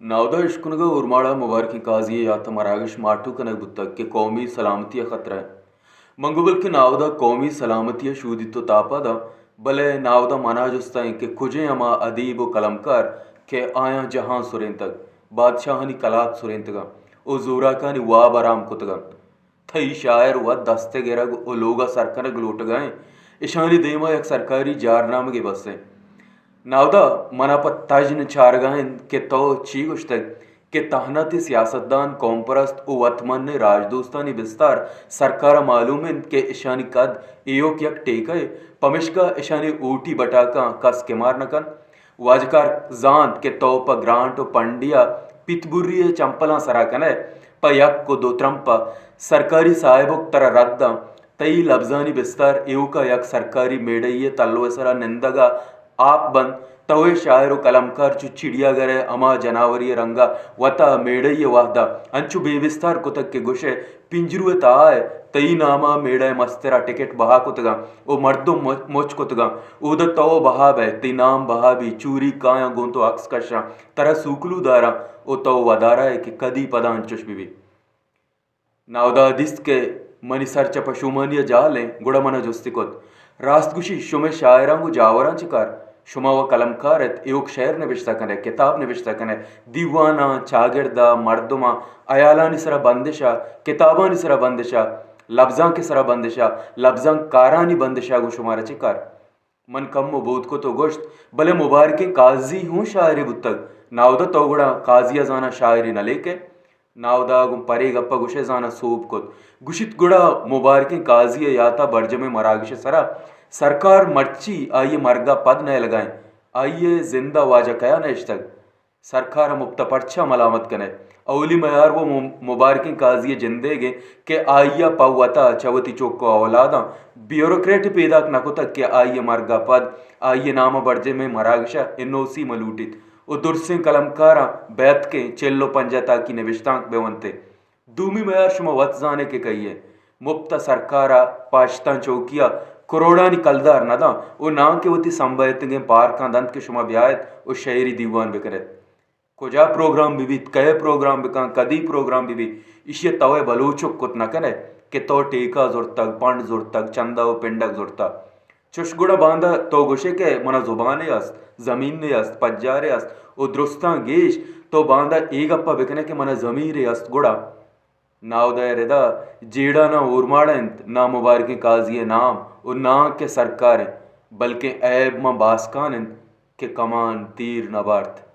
ناودا اشکنگا اورماڑا مبارکیں قاضی ء یات ء مراگش ماٹو کنگ بوتگ کہ قومی سلامتی ء خطرہ ء۔ من گوں بلکیں ناودا قومی سلامتی ء شودیت و تاپا داں، بلے ناودا منا جستائیں کہ کجیں ہما ادیب و قلمکار کہ آیاں جہان سرینتگ، بادشاہانی کلات سرینتگاں و زوراکانی واب حرام کتگاں۔ تئی شاعر وت دست ء گرگ و لوگ ء سر کنگ لوٹگ ء انت، اشانی دیم ء یک سرکاری جارنامگے بس انت۔ ناودا منا پہ تژن چارگا انت کہ تو چی گوشتگ کہ تہنا تئی سیاستدان، قوم پرست و وتمن راجدوستانی بستار سرکار ء معلوم انت کہ اشانی قد ایوک یک ٹیکہ ء، پمشکا اشانی اوٹی بٹاکاں کس کمار نہ کنت۔ واجکار زانت کہ تو پہ گرانٹ و پنڈیا پیتبری ء چمپلاں سرا کنئے، پہ یک و دو ترمپ ء سرکاری صاحبک ترا رد داں۔ تئی لبزانی بستار ایوکا یک سرکاری میڑئی ء تلو ء سرا نندگا آپ بنت۔ توئے شاعر و قلمکار چو چڑیا گھر ء ہما جناوری ء رنگا وتا میڑئی ء وہدا انچو بے بستار کتگ کہ گوشئے پنجرو ء تہا ء تئی ناما میڑہ ء مسترا ٹکٹ بہا کتگاں و مردم مچ، مچ کتگاں۔ اودا تو بہا بئے، تئی نام بہا بی، چوری کایاں گوں تو عکس کشاں، ترا سوکلو داراں و تو ودارا ئے کہ کدی پدا انچش بہ بی۔ ناودا دیست کہ منی سر چہ پشومانی ء جہل انت، گڑا منا جستی کت، راست گوشی، شمئے شاعراں گوں جاوراں چہ کار؟ شما و قلمکار ات، ایوک شعر نبشتہ کنئے، کتاب نبشتہ کنئے، دیواناں، چاگردا، مردماں، ہیالانی سرا بندشا، کتابانی سرا بندشا، لبزانک ء سرا بندشا، لبزانک کارانی بندشا گوں شمارا چہ کار؟ من کمو بود کت و گوشت، بلے مبارکیں قاضی ہوں شاعرے بوتگ۔ ناودا تو گڑا قاضی ء زاناں شاعرے نہ لیکئے؟ ناودا گوں پرے گپ ء گوشئے زاناں سوب کت۔ گوشیت، گڑا مبارکیں قاضی ء یات ء برجمیں مراگش ء سرا سرکار مرچی آئی ء مرگ ء پد نئیلگا انت؟ آئی ء زند ء واجہ کیا نہ اشتگ؟ سرکار ء مپت ء پرچا ملامت کنئے؟ اولی میار و م-، مبارکیں قاضی ء جندیگ انت کہ آئی ء پہ وتا چہ وتی چک و اولاداں بیوروکریٹ پیداک نہ کتگ کہ آئی ء مرگ ء پد آئی ء نام ء برجمیں مراگش ء این او سی مہ لوٹیت و درسیں قلمکاراں بیتکیں چل و پنجاہ تاکی نبشتانک بہ ونت۔ دومی میار شما وت زانئے کہ کئی ء مپت ء سرکار ء پاشتاں چوکی ء کروڑانی کلدار نہ داں و ناں کہ وتی سمبہتگیں پارکاں دنت کہ شما بیائیت و شعری دیوان بکنیت۔ کجا پروگرام بہ بیت، کئے پروگرام بکن، کدی پروگرام بہ بیت، ایشی ء توئے بلوچک کت نہ کنئے کہ تو ٹیکہ زرتگ، پنڈ زرتگ، چندہ و پنڈگ زرتہ۔ چش گڑا باندا تو گوشئے کہ منا زبانے است، زمینے است، پجارے است و درستاں گیش تو باندا اے گپا بکنئے کہ منا ضمیرے است گڑا۔ ناودئے ردا جیڑہ ناں اورماڑہ انت، ناں مبارکیں قاضی ء نام و ناں کہ سرکار انت، بلکیں عیب ماں باسکان انت کہ کمان تیر نہ بارت۔